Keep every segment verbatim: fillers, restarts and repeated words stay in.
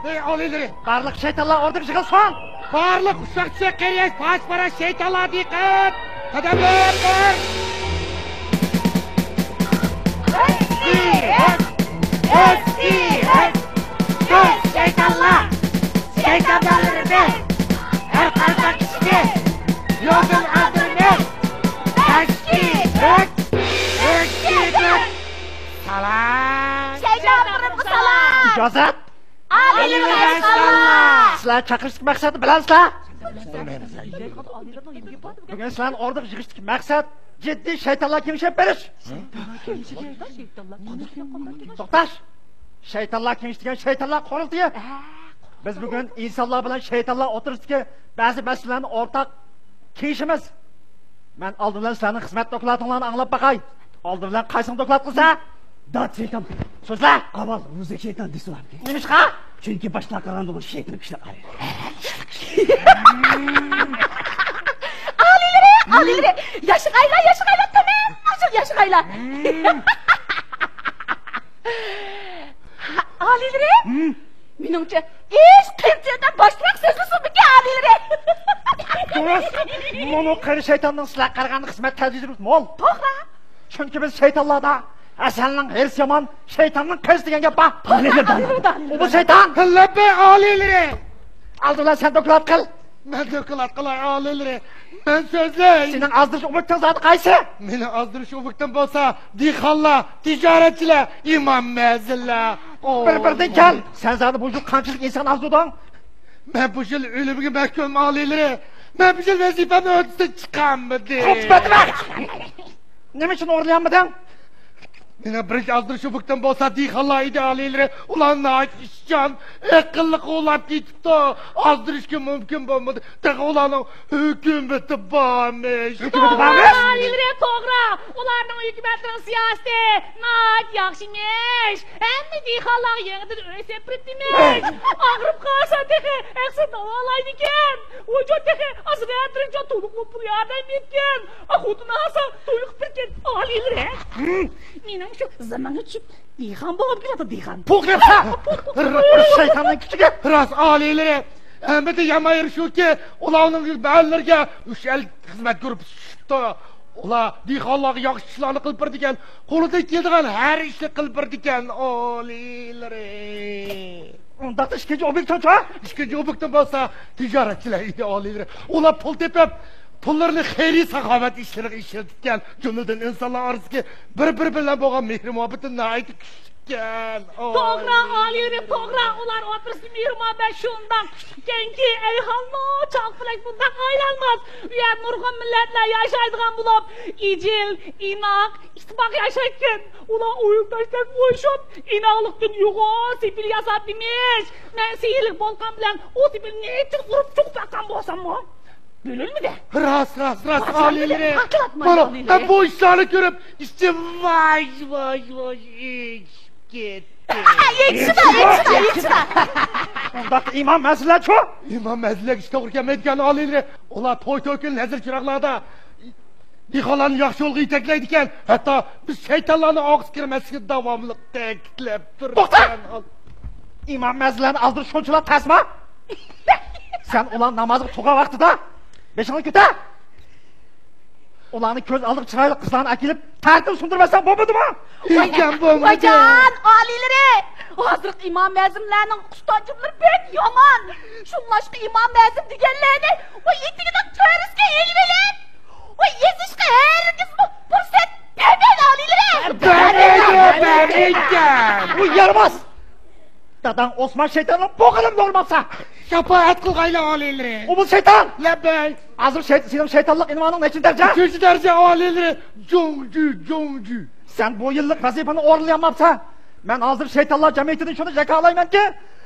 بەي ئالىيلىرى! بارلىق شەيتانلار ئوردىغا يىغىلسۇن! بارلىق ئۇششاق-چۈششەك، قېرى-ياش، پاچ-پاراش شەيتانلار دىققەت! قەدەملەر بىر! ئىككى، ئۈچ! ئىككى، ئۈچ! بىز شەيتانلار! شەيتان بالىلىرى بىز! ھەر قانداق ئىشنى يولدىن ئازدۇرىمىز! ئىككى، ئۈچ! ئىككى، ئۈچ! سالام! شەيتان بالىلىرىغا سالام! ئىجازەت! ئالىيلىرى ئەسقالار! سىلەر چاقىرىشتىكى مەقسەتنى بىلەمسىلەر؟ بۈگۈن سىلەرنى ئوردىغا يىغىشتىكى مەقسەت جىددىي شەيتانلار كېڭىشى ئېلىپ بېرىش. توختاش! شەيتانلار كېڭىشى دېگەن شەيتانلار قۇرۇلتىيى. بىز بۈگۈن ئىنسانلار بىلەن شەيتانلار ئوتتۇرىسىدىكى بەزى مەسىلىلەرنى ئورتاق كېڭىشىمىز. مەن ئالدى بىلەن سىلەرنىڭ خىزمەت دوكلاتىڭلارنى ئاڭلاپ باقاي. ئالدى بىلەن قايسىڭ دوكلات قىلسا؟ دات شەيتان. سۆزلە. ئاۋۋال روزى شەيتان دېسىلامكەن. نېمىشقا؟ چۈنكى باشلار قارىغاندا ئۇ شەيتان كىشىلەر قارىدى. ئالىيلىرى، ئالىيلىرى، ياشىغايلا، ياشىغايلا، تۆمۈر ياشىغايلا. ئالىيلىرى، مېنىڭچە، ئىش قىلچىدىن باشتىراق سۆزلىسۇنمىكى ئالىيلىرى. دۇرۇس. مۇنۇ قېرى شەيتاننىڭ سىلەرگە قارىغاندا خىزمەت تەجرىبىسى مول. توغرا. چۈنكى بىز شەيتانلاردا ئەسەلنىڭ ھېرىسى يامان، شەيتاننىڭ قېرىسى دېگەن گەپ بار. ئۇ بۇ شەيتان. لەببەي ئالىيلىرى. ئالدى بىلەن سەن دوكلات قىل. مەن دوكلات قىلاي ئالىيلىرى. مەن سۆزلەي. سېنىڭ ئازدۇرۇش ئوبيېكتىڭ زادى قايسى؟ مېنىڭ ئازدۇرۇش ئوبيېكتىم بولسا دېھقانلار، تىجارەتچىلەر، ئىمام مەزىنلەر. بىر-بىردىن كەل. سەن زادى بۇ يىل قانچىلىك ئىنسان ئازدۇردۇڭ؟ مەن بۇ يىل ئۆلۈمگە مەھكۇم ئالىيلىرى. مەن بۇ يىل ۋەزىپەمنى ھۆددىسىدىن چىقارمىدىم. نېمە ئۈچۈن ئورۇنلىيالمىدىڭ؟ مېنىڭ بىرىنچى ئازدۇرۇش ئوبيېكتىم بولسا دېھقانلار ئىدى ئالىيلىرى. ئۇلار ناھايىتى ئىشچان، ئەقىللىق ئۇلاپ كېتىپتۇ. ئازدۇرۇشقا مۇمكىن بولمىدى. تېخى ئۇلارنىڭ ھۆكۈمىتى بارمىش. ھۆكۈمىتى بارمىش؟ ئالىيلىرى توغرا. ئۇلارنىڭ ھۆكۈمەتنىڭ سىياسىتى ناھايىتى ياخشىمىش. ھەممە دېھقانلارغا يېڭىدىن ئۆي سېپىرتىمىش. ئاغرىپ قالسا تېخى ھەقسىز داۋالايدىكەن. ۋۇجۇ تېخى ئاز رەترىچۇ تولۇقلۇق پۇل ياردەم يەتكەن. خوتۇن ئالسا توي قىلىپ بەرگەن ئالىيلىرى. مېنىڭ شۇ زېمىنغا چۈشۈپ دېھقان بولغۇم كېلىدۇ، دېھقان. پوق يەپسە! شەيتاننىڭ كۈچىگە! راست ئالىيلىرى! ھەممىدىن يامان يېرى شۇكى، ئۇلارنىڭ مەھەللىلىرىگە ئۈچ ئەل خىزمەت گۇرۇپپىسى چۈشۈپتۇ. ئۇلار دېھقانلارغا ياخشى ئىشلارنى قىلىپ بېرىدىكەن، قولىدىن كېلىدىغان ھەر ئىشنى قىلىپ بېرىدىكەن، ئالىيلىرى. ئۇنداقتا ئىككىنچى ئوبيېكتىڭچۇ؟ ئىككىنچى ئوبيېكتىم بولسا تىجارەتچىلەر ئىدى، ئالىيلىرى. ئۇلار پۇل تېپىپ، پۇللىرىنى خەيرىي ساخاۋەت ئىشلىرىغا ئىشلىتىدىكەن. جۈملىدىن ئىنسانلار ئارىسىدىكى بىر-بىرى بىلەن بولغان مېھرى-مۇھەببىتى ناھايىتى كۈچلۈككەن. توغرا، ئالىيلىرى، توغرا. ئۇلار ئوتتۇرىسىدا مېھرى-مۇھەببەت شۇنداق كۈچلۈككەنكى، ئەي ھاللا، چاقپەلەك بۇنداق ئايلانماس. ئۇ يەردە نۇرغۇن مىللەتلەر ياشايدىغان بولۇپ، ئىجىل، ئىناق، ئىتتىپاق ياشايدىكەن. ئۇلار ئويۇلداشتەك ئۇيۇشۇپ، ئىناقلىقتىن يوغان سېپىل ياساپ دېمىش. مەن سېھىرلىك بولغان بىلەن ئۇ سېپىلنى نېچە ئۇرۇپ چوقۇپ باققان بولساممۇ، بۆلۈنمىدى. راست، راست، راست، ئالىيلىرى. مانا، مەن بۇ ئىشلارنى كۆرۈپ، ئىچىم ۋاي، ۋاي، ۋاي، ئېچىپ كەتتى. ئېچىشما، ئېچىشما، ئېچىشما. ئۇنداقتا ئىمام مەزىنلەرچۇ؟ ئىمام مەزىنلەرگە ئىش توغرا كەلمەيدىكەن، ئالىيلىرى. ئۇلار توي-توي كۈنى نەزىر چىراغلاردا دېھقانلارنى ياخشى يولغا يېتەكلەيدىكەن، ھەتتا بىز شەيتانلارنى ئالغۇسى كىرمەسلىكنى داۋاملىق تەكىتلەپ توختا! تۇرىدىكەن. ئىمام مەزىنلەرنى ئازدۇرۇش شۇنچىلا تەسمۇ؟ سەن ئۇلار نامازغا تۇرغان ۋاقتىدا بېشىڭنى كۆتەر! ئۇلارنى كۆز ئالدىغا چىرايلىق قىزلارنى ئەكېلىپ، تەرىتىپ سۇندۇرۇپ بەرسەڭ بولمىدىمۇ؟ ۋايجان، ۋايجان، ئالىيلىرى! ھازىرقى ئىمام مەزىنلەرنىڭ ئۇستازلىرى بەك يامان. شۇڭلاشقا ئىمام مەزىن دېگەنلەرنى ۋاي ئېتىكىنىڭ تۆرىسىگە ئېلىۋېلىپ، ۋاي ئېزىشقا ھەرگىزمۇ پۇرسەت بەرمەڭ، ئالىيلىرى! بەرمەيدۇ، بەرمەيدىكەن! ئۇ يارىماس! داداڭ ئوسمان شەيتاننىڭ بوغۇلۇم نورمالسا! شاپائەت قىلغايلا، ئالىيلىرى! ئۇ بۇ شەيتان! لەببەي! ھازىر شەي-، سېنىڭ شەيتانلىق ئىنۋانىڭ نەچچىنچى دەرىجە؟ ئۈچىنچى دەرىجە، ئالىيلىرى! جۇڭجۈ، جۇڭجۈ! سەن بۇ يىللىق ۋەزىپىنى ئورۇنلىيالماپسەن. مەن ھازىر شەيتانلار جەمئىيىتىدىن شۇنى جاكارلايمەنكى،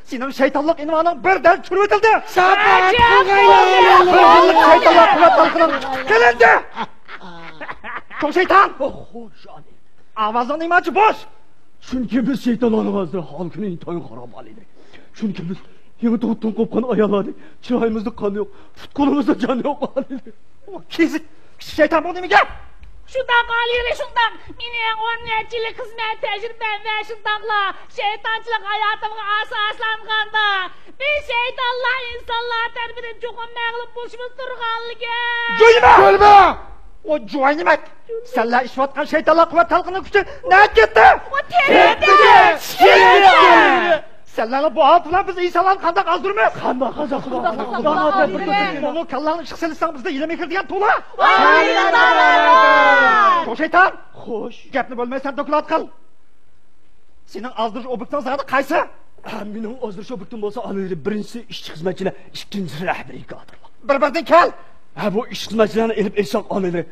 سېنىڭ شەيتانلىق ئىنۋانىڭ بىر دەل چۈشۈرۈۋېتىلدى. شاپائەت قىلغايلا، بىر يىللىق شەيتانلار قۇۋۋەت تالقىنىڭ قىلىندى. چوڭ شەيتان! ئاۋازىڭنى نېمانچە بوش؟ چۈنكى بىز شەيتانلارنىڭ ھازىر ھال كۈنى ئىنتايىن خاراب ھالىدە. چۈنكى بىز يېڭى تۇغۇتتىن قوپقان ئاياللاردەك، چىرايىمىزدا قان يوق، پۇت-قولىمىزدا جان يوق ھالىدە. ئۇ كېسىك كىچىك شەيتان بۇ نېمە گەپ؟ شۇنداق ئالىيلىرى، شۇنداق. مېنىڭ ئون نەچچە يىللىك خىزمەت تەجرىبەم ۋە شۇنداقلا شەيتانچىلىق ھاياتىمغا ئاساسلانغاندا، بىز شەيتانلار ئىنسانلار تەرىپىدىن چوقۇم مەغلۇپ بولۇشىمىز تۇرغانلىكى. جۆيمە! جۆيمە! ئۇ جۇۋاينىمەك! سەنلەر ئىشلەۋاتقان شەيتانلار قۇۋۋەت تالقىنىنىڭ كۈچى نەگە كەتتى؟ ئۇ تېرىدى! سەنلەرنىڭ بۇ ھالىتى بىلەن بىز ئىنسانلارنى قانداق ئازدۇرىمىز؟ قانداق، قانداق، قانداق؟ مۇنۇ كاللاڭنى ئىشقا سېلىشساڭ بىزدە ئىلىم ئېكىر دېگەن تولا. شۇ شەيتان! خوش. گەپنى بۆلمەي سەن دوكلات قىل. سېنىڭ ئازدۇرۇش ئوبيېكتىڭ زادى قايسى؟ ھە، مېنىڭ ئازدۇرۇش ئوبيېكتىم بولسا ئالىيلىرى بىرىنچىسى ئىشچى خىزمەتچىلەر، ئىككىنچىسى رەھبىرىي كادىرلار. بىر-بىردىن كەل! ھە، بۇ ئىشچى خىزمەتچىلەرنى ئېلىپ ئېيتساق ئالىيلىرى،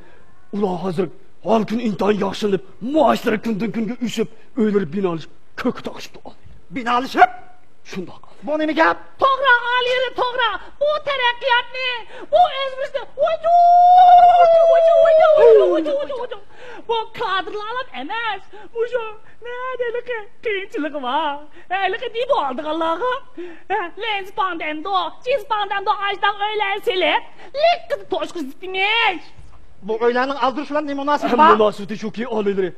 ئۇلار ھازىر ھال كۈن ئىنتايىن ياخشىلىنىپ، مائاشلىرى كۈندىن-كۈنگە ئۆسۈپ، ئۆيلىرى بىنالىشىپ، كۆككە تاقىشىپتۇ ئالىيلىرى. بىنالىشىپ؟ شۇنداق. بۇ نېمە گەپ؟ توغرا، ئالىيلىرى، توغرا. بۇ تەرەققىياتنى، بۇ ئۆزگىرىشنى، ۋاجۇ، ۋاجۇ، ۋاجۇ، ۋاجۇ. بۇ كادىرلارلا ئەمەس. مۇشۇ نەدە ھېلىقى قىيىنچىلىقى بار، ھېلىقى دېبو ئالىدىغانلارغا، ھە، لېنزپاڭدەندو، جىنسپاڭدەندو ئاشۇنداق ئۆيلەرنى سېلىپ، لىككىدە توشقۇزۇپ ئىمىش. بۇ ئۆيلەرنىڭ ئازدۇرۇشى بىلەن نېمە مۇناسىۋىتى بار؟ مۇناسىۋىتى شۇكى، ئالىيلىرى،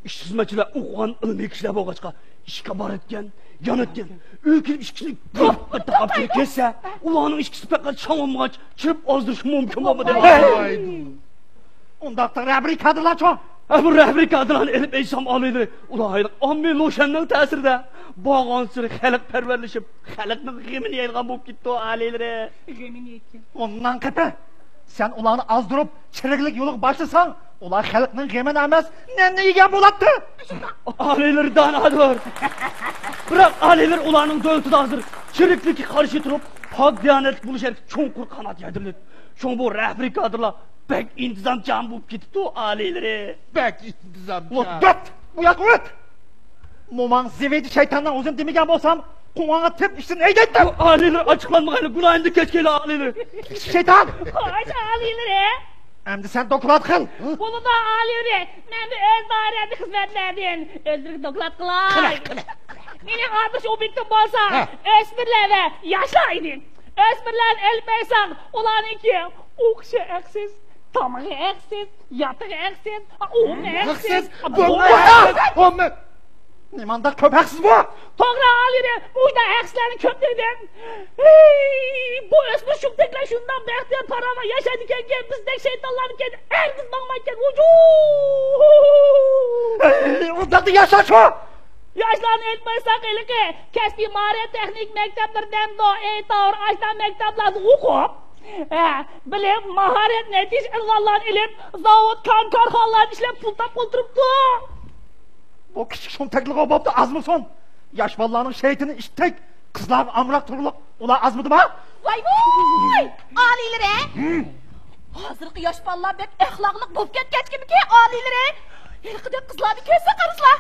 ئىشچى خىزمەتچىلەر ئوقۇغان ئىلمىي كىشىلەر بولغاچقا، ئىشكا بارىدىكەن، يانىدىكەن. ئۆيگە كېلىپ ئىككىسىنى بىر تاقاپ كەتسە، ئۇلارنىڭ ئىككىسى پەقەت شاڭ بولمىغاچ، چىرىپ ئازدۇرۇشقا مۇمكىن بولمىدى. ھەي! ئۇنداقتا رەھبىرىي كادىرلارچۇ؟ ھە، بۇ رەھبىرىي كادىرلارنى ئېلىپ ئېيتسام، ئالىيلىرى، ئۇلار ھېلىقى ئاممىۋى لوشەننىڭ تەسىرىدە بارغانسېرى خەلق پەرۋەرلىشىپ، خەلقنىڭ غېمىنى يەيدىغان بولۇپ كېتىپتۇ، ئالىيلىرى. غېمىنى يەيدىكەن. ئۇنداق قېپى. سەن ئۇلارنى ئازدۇرۇپ، چىرىكلىك يولىغا باشلىساڭ، ئۇلار خەلقنىڭ غېمىنى ئەمەس، نەننى يېگەن بولاتتى. ئالىيلىرى دانادۇر. بىراق ئالىيلىرى ئۇلارنىڭ دۆلىتىدە ھازىر چىرىكلىككە قارشى تۇرۇپ، پاك دىيانەتلىك بولۇش ھەرىكىتى چوڭقۇر قانات يايدۇرۇلدى. شۇڭا بۇ رەھبىرىي كادىرلار بەك ئىنتىزامچان بولۇپ كېتىپتۇ، ئالىيلىرى. بەك ئىنتىزامچان. ئوت، ئۆت! بۇ ياققا ئۆت! موماڭ زىۋىدى شەيتاننىڭ ئۆزىنى دېمىگەن بولسام، قوڭغاڭغا تېپىپ ئىشتىن ھەيدەيتتىم. ئالىيلىرى ئاچچىقلانمىغايلى، گۇناھىمدىن كەچكەيلى، ئالىيلىرى. شەيتان! خوش، ئالىيلىرى. ئەمدى سەن دوكلات قىل. بولىدۇ، ئالىيلىرى. مەن بۇ ئۆز دائىرەمدە خىزمەتلەردىن ئۆزلىرىگە دوكلات قىلاي. قىلە، قىلە. مېنىڭ ئازدۇرۇش ئوبيېكتىم بولسا، ھە، ئۆسمۈرلەر ۋە ياشلار ئىدى. ئۆسمۈرلەرنى ئېلىپ بەرسەڭ، ئۇلارنىڭكى ئوقۇشى ھەقسىز، تامىقى ھەقسىز، ياتىقى ھەقسىز، ئومۇمىي ھەقسىز، ھەقسىز، بولماي ھەقسىز. ئومۇمىي. نېمانداق كۆپ ھەقسىز بۇ؟ توغرا، ئالىيلىرى، مۇشۇنداق ھەقسىزلەرنى كۆپ دېدىم. ھەي، بۇ ئۆسمۈر شۇمتەكلەر شۇنداق بەختىيار، پاراۋان ياشايدىكەنكەن، بىزدەك شەيتانلارنىڭ كەينىدىن ھەرگىز ماڭمايدىكەن. ۋۇجۇ! ھەي، ئۇنداقتا ياشاشۇ! ياشلارنى ئېلىپ بارساق ھېلىقى كەسپىي ماھارەت تېخنىك مەكتەپلىرىدەمدۇ، ئەيتاۋۇر ئاشۇنداق مەكتەپلەردە ئوقۇپ، ھە، بىلىم، ماھارەت، نەتىجە ئۇنۋانلارنى ئېلىپ، زاۋۇت، كان، كارخانىلاردا ئىشلەپ پۇل تاپقىلى تۇرۇپتۇ. بۇ كىچىك شۇمتەكلىكى بوپتۇ ئازمىسۇن؟ ياش بالىلارنىڭ شەيتىنى ئىتتەك، قىزلارغا ئامراق تۇرۇقلۇق ئۇلار ئازمىدىما؟ ۋاي ۋاي! ئالىيلىرى! ھازىرقى ياش بالىلار بەك ئەخلاقلىق بولۇپ كەتكەچكىمىكى، ئالىيلىرى! ھېلىقىدەك قىزلارنى كۆرسە قارىسىلا!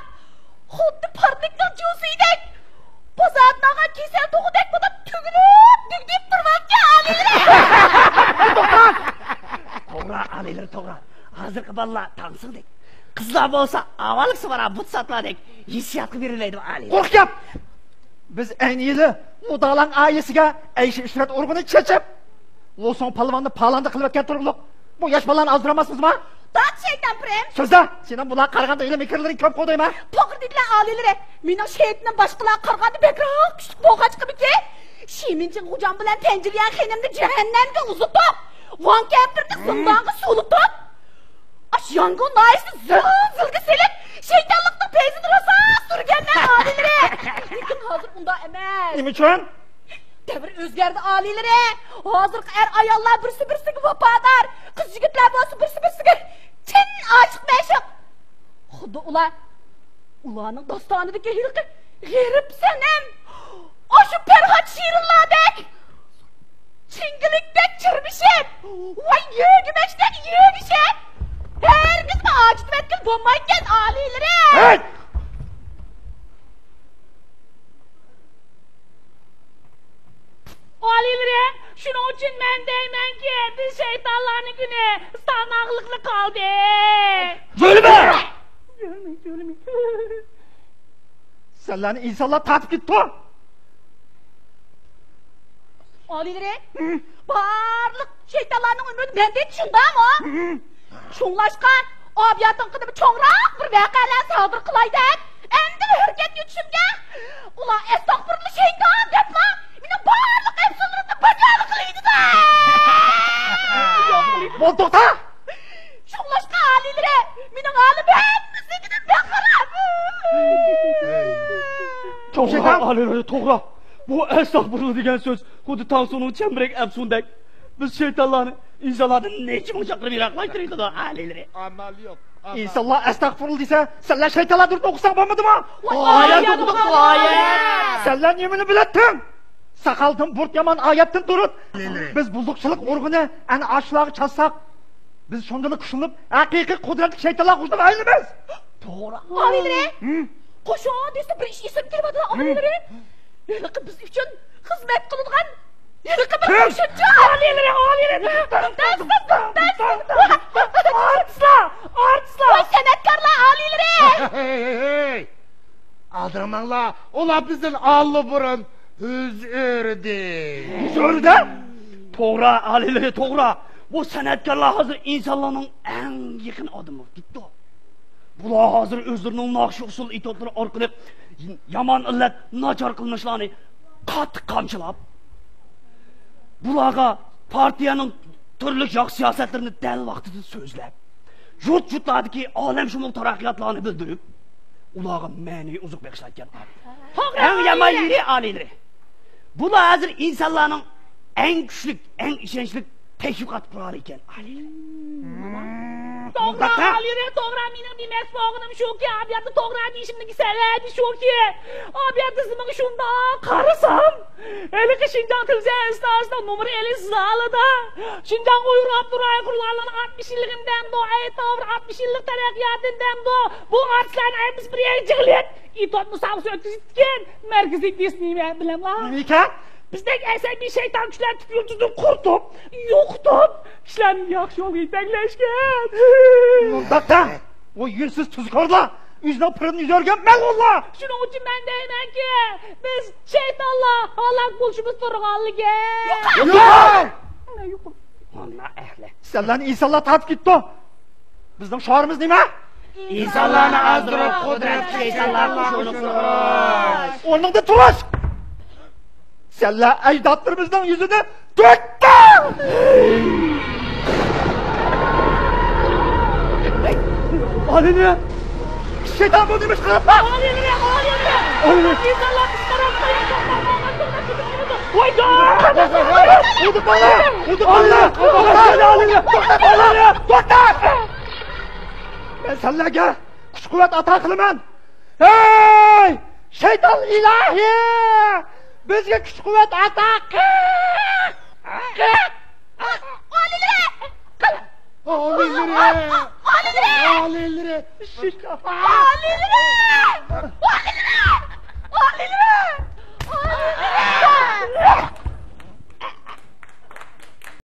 خۇددى پارنىكنىڭ جۇسىدەك! بازاردىن ئالغان كېسەل توخۇدەك بولۇپ تۈگۈلۈپ، دۈگدۈيۈپ تۇرۇۋاتىدىكەن، ئالىيلىرى! توغرا، ئالىيلىرى، توغرا. ھازىرقى بالىلار تاڭسىڭدەك. قىزلار بولسا ئاۋارە سۇۋارا بۇتساتلاردەك ھېسسىياتقا بېرىلمەيدۇ، ئالىيلىرى. قۇرۇق گەپ! بىز ئەينى يىلى مۇدالاڭ ئائىلىسىگە ئەيشە ئىشرەت ئۇرۇقىنى چېچىپ، ۋۇسۇڭ پالۋاننى پالاندا قىلىۋەتكەن تۇرۇقلۇق بۇ ياش بالىلارنى ئازدۇرالماسمىزما؟ دات شەيتان پىرىم! سۆزلە! سېنىڭ بۇلارغا قارىغاندا ھېلى مېكىرلىرىڭ كۆپ قوغدايما؟ توغرا دېدىلە، ئالىيلىرى! مېنىڭ شەيتىنىم باشقىلارغا قارىغاندا بەكرەك كۈچلۈك بولغاچقىمىكى، شىمىنچىڭ غوجام بىلەن تەنجىليەن خېنىمنى جەھەننەمگە ئۇزىتىپ، ۋاڭ كەمپىرنى زىندانغا سولىتىپ، ئاشۇ ياڭگۇ ناھىيەسىنى زىلزىلگە سېلىپ، شەيتانلىقنىڭ پەيزىنى راسا سۈرگەنمەن، ئالىيلىرى! لېكىن ھازىر ئۇنداق ئەمەس. نېمە ئۈچۈن؟ دەۋر ئۆزگەردى، ئالىيلىرى! ھازىرقى ئەر-ئاياللار بىرسى-بىرسىگە ۋاپادار، قىز-يىگىتلەر بولسا بىرسى-بىرسىگە چىن ئاشىق-مەشۇق. خۇددى ئۇلار، ئۇلارنىڭ داستانىدىكى ھېلىقى غېرىب سەنەم، ئاشۇ پەرھات شېرىنلاردەك چىڭگىلىكتەك چىرمىشىپ، ۋاي يۆگىمەچتەك يۆگىشىپ، ھەرگىزمۇ ھاجىتى ۋەتكىلى بولمايدىكەن، ئالىيلىرى! ھەي! ئالىيلىرى، شۇنىڭ ئۈچۈن مەن دەيمەنكى، بىز شەيتانلارنىڭ كۈنى ساناقلىقلا قالدى. جۆلىمە! جۆلىمە، جۆلىمە. سەنلەرنى ئىنسانلار تارتىپ كېتىپتۇ. ئالىيلىرى، بارلىق شەيتانلارنىڭ ئۈمىدى مەندە، شۇنداقمۇ؟ شۇڭلاشقا، ئابىياتىڭ قىدىمى چوڭراق بىر ۋەقەلەر سادىر قىلاي دەپ، ئەمدىلا ھەرىكەتكە چۈشۈمگە، ئۇلار ئەستەغپۇرۇللا شەيتان دەپلا مېنىڭ بارلىق ئەپسۇنلىرىمنى بازارلىق قىلىۋېتىدۇ. بول، توختا! شۇڭلاشقا ئالىيلىرى، مېنىڭ ھالىم ھەممىسىنىڭكىدىن بەك خاراب. توغرا، شەيتان! ئالىيلىرى، توغرا. بۇ ئەستەغپۇرۇللا دېگەن سۆز خۇددى تاڭسۇنىڭ چەمبىرەك ئەپسۇنىدەك. بىز شەيتانلارنى ئىنسانلاردىن نەچچە مىڭ چاقىرىم يىراقلاشتۇرۇۋېتىدۇ، ئالىيلىرى. ئامال يوق. ئىنسانلار ئەستەغپۇرۇللا دېسە، سەنلەر شەيتانلار دۇرۇتىنى ئوقۇساڭ بولمىدىما؟ ۋاي، ئايەت ئوقۇدۇق، ئايەت. سەنلەر نېمىنى بىلەتتىڭ؟ ساقالدىن بۇرۇت يامان ئايەتتىن دۇرۇت. بىز بۇزۇقچىلىق ئۇرغۇنى ئەنە ئاشۇلارغا چالساق، بىز شۇندىلا كۈچلىنىپ، ھەقىقىي قۇدرەتلىك شەيتانلارغا ئوخشاپ ئايلىنىمىز. توغرا. ئالىيلىرى، ھىم؟ قوشۇڭ دېسە بىر ئىش ئېسىمگە كېلىۋاتىدۇ، ھىم؟ ئالىيلىرى. ھېلىقى بىز ئۈچۈن خىزمەت قىلىدىغان ھېلىقى بىر كىم؟ قوشۇنچى. ئالىيلىرى، ئالىيلىرى. ئارتىسلار، ئارتىسلار. ۋاي سەنئەتكارلار، ئالىيلىرى. ھەي، ھەي، ھەي، ھەي. ئالدىرىماڭلار، ئۇلار بىزدىن ئاللىبۇرۇن يۈز ئۆردى. يۈز ئۆردى؟ توغرا، ئالىيلىرى، توغرا. بۇ سەنئەتكارلار ھازىر ئىنسانلارنىڭ ئەڭ يېقىن ئادىمى بولۇپ كېتىپتۇ. بۇلار ھازىر ئۆزلىرىنىڭ ناخشا ئۇسسۇل ئېتيۇدلىرى ئارقىلىق يامان ئىللەت، ناچار قىلمىشلارنى قاتتىق قامچىلاپ، بۇلارغا پارتىيەنىڭ تۈرلۈك ياخشى سىياسەتلىرىنى دەل ۋاقتىدا سۆزلەپ، يۇرت-يۇرتلاردىكى ئالەمشۇمۇل تەرەققىياتلارنى بىلدۈرۈپ، ئۇلارغا مەنىۋى ئوزۇق بېغىشلايدىكەن. توغرا، ئەڭ يامان يېرى، ئالىيلىرى، بۇلار ھازىر ئىنسانلارنىڭ ئەڭ كۈچلۈك، ئەڭ ئىشەنچلىك تەشۋىقات قورالى ئىكەن، ئالىيلىرى. توغرا، ئالىيلىرى، توغرا. مېنىڭ دېمەكچى بولغىنىم شۇكى، ئابىياتتا توغرا دېيىشىمنىڭ سەۋەبى شۇكى، ئابىياتتا زېمىنغا شۇنداق قارىسام، ھېلىقى شىنجاڭ تېلېۋىزىيە ئىستانسىسىنىڭ نومۇر ئېلىش زالىدا شىنجاڭ ئۇيغۇر ئاپتونوم رايون قۇرۇلغانلىقىنىڭ ئاتمىش يىللىقىنى دەمدۇ، ئەي تاۋۇر ئاتمىش يىللىق تەرەققىياتىنى دەمدۇ، بۇ ئارتىسلارنى ھەممىسى بىر يەرگە يىغىلىپ، ئېتيۇد مۇسابىقىسى ئۆتكۈزۈپتىكەن. مەركىزىي ئىدىيىسى نېمە بىلەملا؟ نېمە ئىكەن؟ بىزدەك ئەسەبىي شەيتان كۈچلەر تۈپ يىلتىزىنى قۇرۇتۇپ، يوقىتىپ، كىشىلەرنى ياخشى يولغا يېتەكلەشكەن. مۇنداق دەڭ، ئۇ يۈنسىز تۇزكورلار، ئۆزىنىڭ پىرىنى يۈزۈرگەن مەلئۇنلار. شۇنىڭ ئۈچۈن مەن دەيمەنكى، بىز شەيتانلار ھالاك بولۇشىمىز تۇرغانلىكى. يوقال! يوقال! مانا ئەخلەت. سەنلەرنى ئىنسانلار تارتىپ كېتىپتۇ. بىزنىڭ شوئارىمىز نېمە؟ ئىنسانلارنى ئازدۇرۇپ، قۇدرەتلىك شەيتانلار قوشۇنى قۇرۇش. ئورنۇڭدا تۇرۇش! سەنلەر ئەجدادلىرىمىزنىڭ يۈزىنى تۆكتۈڭ! ئالىيلىرى! شەيتان بۇ نېمە ئىش قىلىپ؟ ئالىيلىرى! ئالىيلىرى! ئالىيلىرى! ئىنسانلار قىسقىراپ قويۇپ، توختاپ قالغان كۈندە كۈتۈپ تۇرىدۇ. ۋاي جان! ئۇدۇق بالا! ئۇدۇق بالا! توختا! ئالىيلىرى! توختا! مەن سەنلەرگە كۈچ-قۇۋۋەت ئاتا قىلىمەن. ھەي! شەيتان ئىلاھى! بىزگە كۈچ-قۇۋۋەت ئاتا قىل! قىل! ئالىيلىرى! قىل! ئالىيلىرى! ئالىيلىرى! ئالىيلىرى! ئالىيلىرى!